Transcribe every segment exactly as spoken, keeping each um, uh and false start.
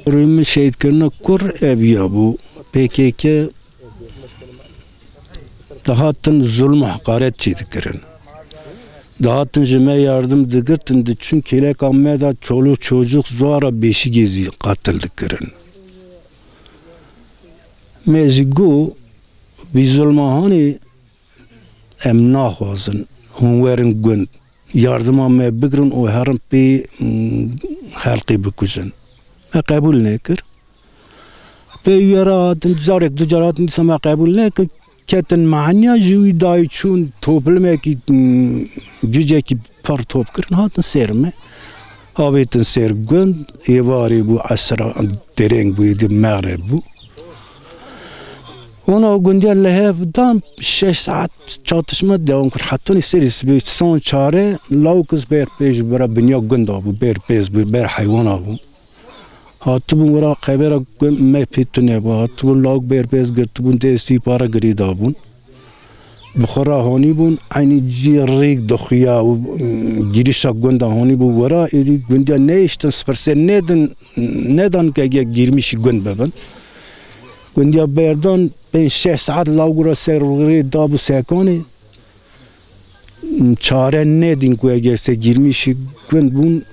Rûyê min şehîdkirina kur eviya bû. P K K dihatin zulm û heqaret çê dikirin. Dihatin ji me yardim digirtin, diçûn kêleka me de çolûk çocûk zuara bêşîgê zî qatil dikirin. Me jî got, vî zulma hanê em naxwazin, hûn werin gund, yardima me bigirin û herin pê, mm, xelkê bikujin. Me qebûl nekir. Pê wî re hatin, carek du car hatin, dîsa me qebûl nekir. Ketin mehniya ji wî dayî çûn toplimekî, mm, cicekî pir top kirin, hatin ser me. Avêtin ser gund, êvarê bû, esra dereng bû, êdî mexreb bû. Wana gundiya li hev dan şeş saet çatişma dewam kir. Hetanî serê sibê son çare lawkiz ber pêş bira binya gunda bû, ber pêz bû, ber heywana bû. Hatibûn wira qebera gund me pê tune bû. Hatibûn lawk ber pêz girtibûn, destî para girî dabûn. Bi xwe re honî bûn, eynî cî rêk dixuya û, mm, girîşa gunda honî bû wira, êdî gundiya nehiştin, spirsê nedin, nedan ke ge girmîşî gund bibin. Gundiya berdan, pênc şeş saet law gura ser rê dabû sekanê. Çare nedin ku eger se girmîşî gund bûn,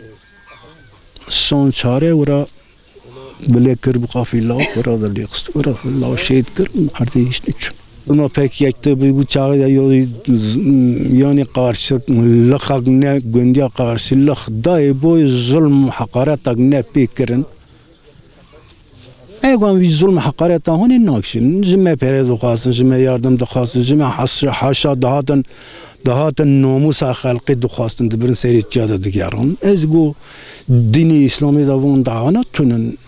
son çare wira bilê kir bi qafî law, wira da lê xist, wira law şehîd kir, erdê hiştin çûn. Dima pek yekte bû, çaxê de yolî, yanî qarşî lixak ne, gundiya qarşî lix dayê boy zulm û heqaretak ne pê kirin. Ew wan vî zulm heqareta hûnê nakişin. Ji me pere dixwastin, ji me yardim dixwastin, ji me has-, haşa dihatin, dihatin nomûsa xelkê dixwastin, dibirin serê çiya de digerin. Ez got, dînê Îslamê de van dahana tunin.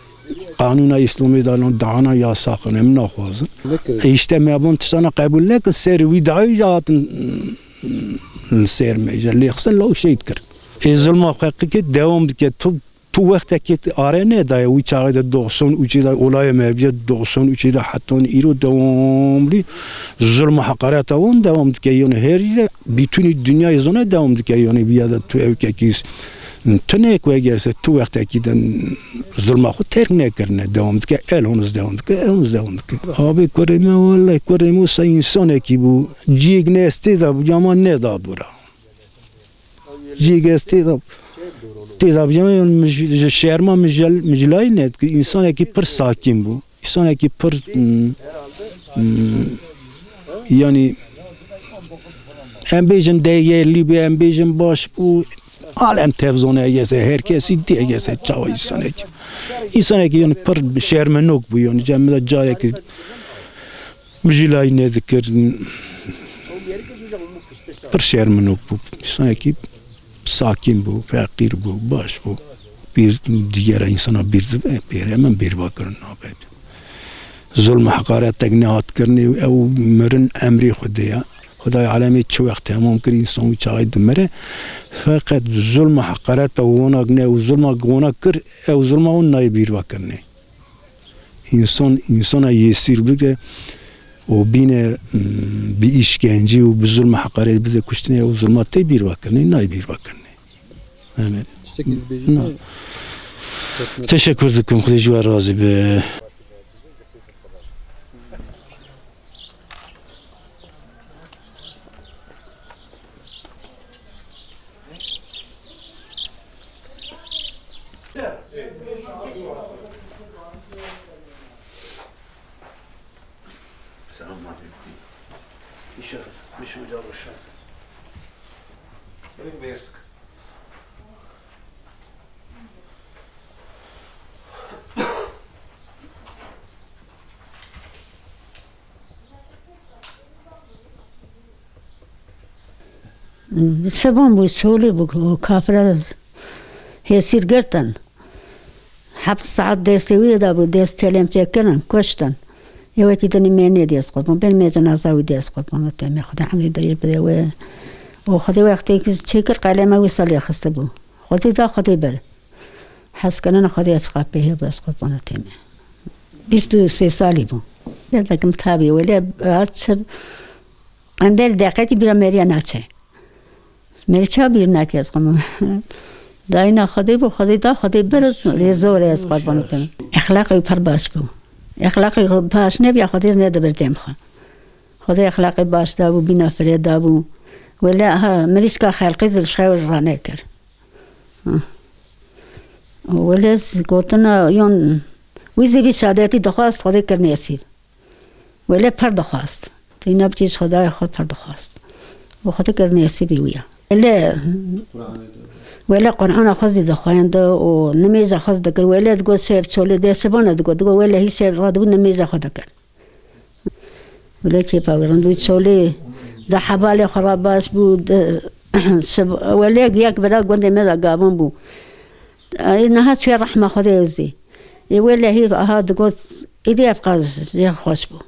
Qanûna Îslamê de lan dahana yasax in, em naxwazin. E, işte me van tiştana qebûl nekin, ser wî dayî jî hatin li ser me, ji lê xistin law şehîd kir. Ê zulma xwe qikê dewam dike, tu Tu wextekî are nedaye, wî çaxê de doxsan û çê de olayê me bîye, doxsan û çê de hetan îro dewamlî zulm û heqareta wan dewam dike. Yanî her yere, bîtûnî dinyayê zone dewam dike. Yanî bîye de tu ew kekî s-, tune ku eger se tu wextekî de zulma xwe terk nekirine, dewam dike, el honiz dewam dike, el honiz dewam dike. Abi kurê me, wellay kurê me wisa însanekî bû, ciyek nestê de bû, ya ma neda dûra. Cî gez tê de, tê de bicem, yani mij-, ji şerma mijel-, mijlayî ne, însanekî pir sakîn bû. Însanekî pir, mm, mm, yani, em bêjin degêlî bû, em bêjin baş bû. Alem tevzone egese, her kesî dî egese çawa însanekî. Însanekî yani pir şerminok bû, yani cem de carekî mijîlayî nedikir. Pir şerminok bû. Însanekî sakîn bû, feqîr bû, baş bû. Bîr digera însana bîr dibe, bêrê min bîr va kirin nabe. Zulm û heqaretek nehat kirinê, ew mirin emrê Xwedê ye. Xwedayê alemê çi wext temam kir, însan wî çaxê dimire. Feqet zulm û heqareta wana ne, û zulma wana kir, ew zulma wan nayê bîr va kirinê. Însan, însana yêsîr bike û bîne, mm, bi îşkencî û bi zulm û heqaret bide kuştinê, ew zulma tê bîr va kirinê, nayê bîr va kirinê. Evet. Tiştekî dibêjî Na. Ne? Teşekkür dikim, Xwedê ji we razî be. Selam aleyküm. İnşallah. Bir şey hocam hoşuna. Benim Bersk. Şevan bû, çolî bû, kafira hêsîr girtin. Heft saet destê wî de bû, dest telem çêkirin, kuştin. Yewekî dinî mêrnê dest qurban, bên me cenaza wî dest qurban, temê Xwedê emrî dirêj bide wê. Û Xwedê wextê ku çêkir qelema wî salê xistibû. Xwedê da, Xwedê bir. Hez kirina Xwedê çiqa pê hê bes qurban temê. Bîst û sê salî bû. Dedekim tabî wele, çi, em ber deqekî bîra meriya naçe. Meriya çawa bîr nake ez xwe. Dayîna Xwedê bû, Xwedê da, Xwedê bir, lê zor e ez qurban kim. Exlaqê wî pir baş bû. Exlaqê baş nebiya, Xwedê ez nedibir cem xwe. Xwedê exlaqê baş dabû, bîna firê dabû. Wele ha mirîşka xelqî zilşxew ranekir. Ha. Wele gotina yon wî zî vî şadetî dixwast, Xwedê kir nesîb. Wele pir dixwast. Teyna biçî ji Xwedayê xwe pir dixwast. Û Xwedê kir nesîbî wî ya. Wele, wele Qur'ana xwe zî dixwend û nimêja xwe zî dikir. Wele digot şev çolê dê şivana digot. Digot wele hî şev radibû nimêja xwe dikir. Wele kêfa wî rind bû çolê di hevalê xwe re baş bû. Di, şiv-, wele yek bira gundê me de gavan bû. Ê niha çûye rehma Xwedê zî. Ê wele hî aha digot, êdî ev qas jê xweş bû.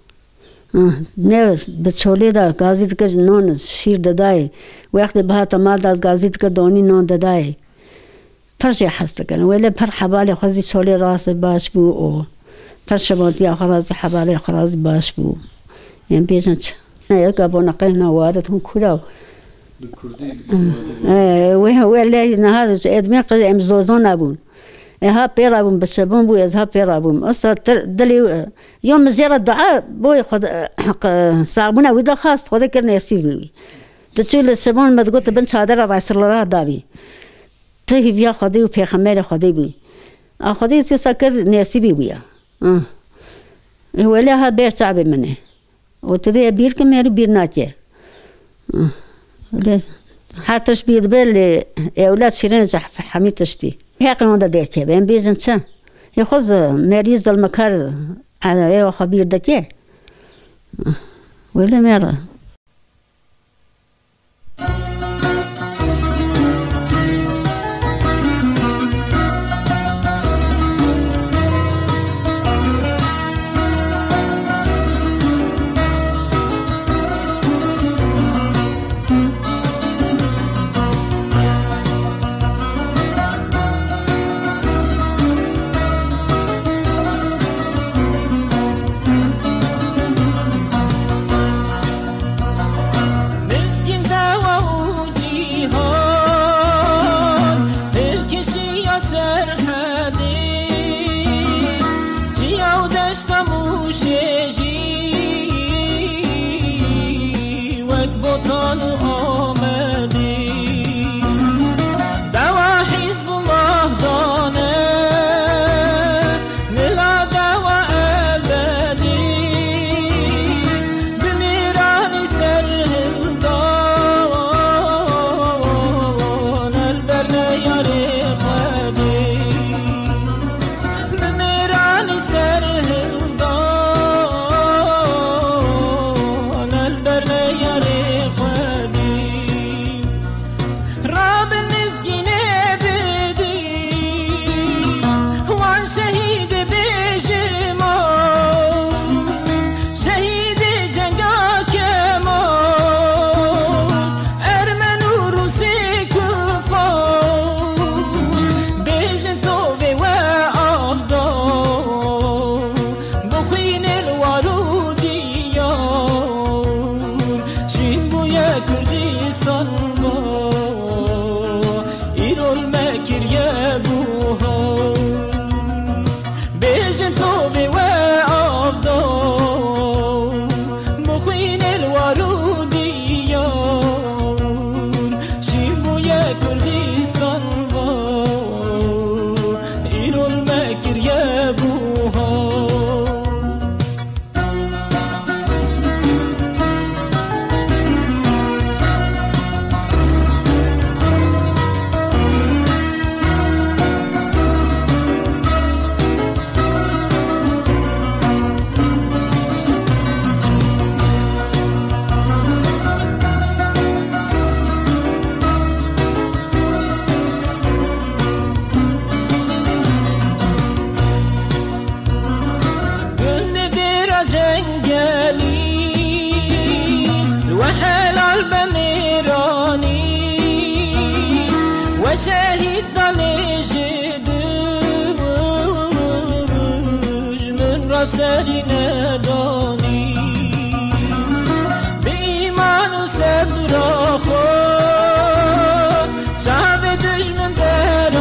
Ah, ne bi çolê de gazî dikir nan şîr didayê. Wextê bihata mal de gazî dikir donî nan didayê. Pir jê hez dikirin. Wele pir hevalê xwe zî çolê re zî baş bû û pir şivantiya xwe re zî hevalê xwe re zî baş bû. Em bêjin çi? Ne, yeka bona qehna warit hûn kura. Bi kurdî. Eh, wê, wê lê niha edmê qij em zozon nebûn. E ha pê re bûm, bi şibûn bû, ez ha pê re bûm. Esa tir, dilê, e, yo min jê re dua boy xwe, e, saxbûna wî de xwest, Xwedê kir nesîbî wî. Diçû li şibûn me digot, bin çadera Resulullah davî. Tu hîviya Xwedê û Pêxemberê Xwedê bû. A Xwedê zî wisa kir nesîbî wî ya. Ah. E, wele ha ber çavê min e. Û tu vê bîr kim, mêrî bîr nake. Lê her tişt bîr dibe, lê ewlad şîrîn ji hemî tiştî. Heqê wan de derkeve, em bêjin çi? Ê xwe zi-, merî zilmikar, e, ê xwe bîr dike. Wele me re. Mizgîn dewa û cîhan, hilkişiya Serhedê, çiya û deşta Mûşê jî wek Botan û Amedê. Dewa Hizbullah dane, mila dewa ebedî, bi mêranî ser hildan, el ber neyarê Xwedê. Bi mêranî ser hildan, el ber neyarê Xwedî. Rabin mizgînê bidî, wan şehîdê bêjima, şehîdê cenga kema, Ermen û Rûsê kufar, bêjin tovê we avda. Bi xwînê li war û diyar, şîn bûye Kurdistan va, îro li me kiriye buhar. Bêjin tovê we avda, bi xwînê li war û diyar, şîn bûye Kurdistan va, îro li me kiriye buhar. Gundê dêra cengelî, we helal be mêranî, we şehîd danê ji dijmin re serî nedanî. Bi îman û sebra xwe, çavê dijmin der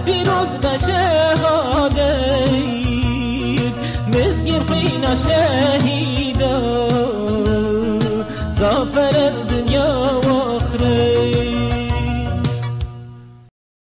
Pîroz be şehadeyt, mizgîn xwîna şehîda, zafer el dinya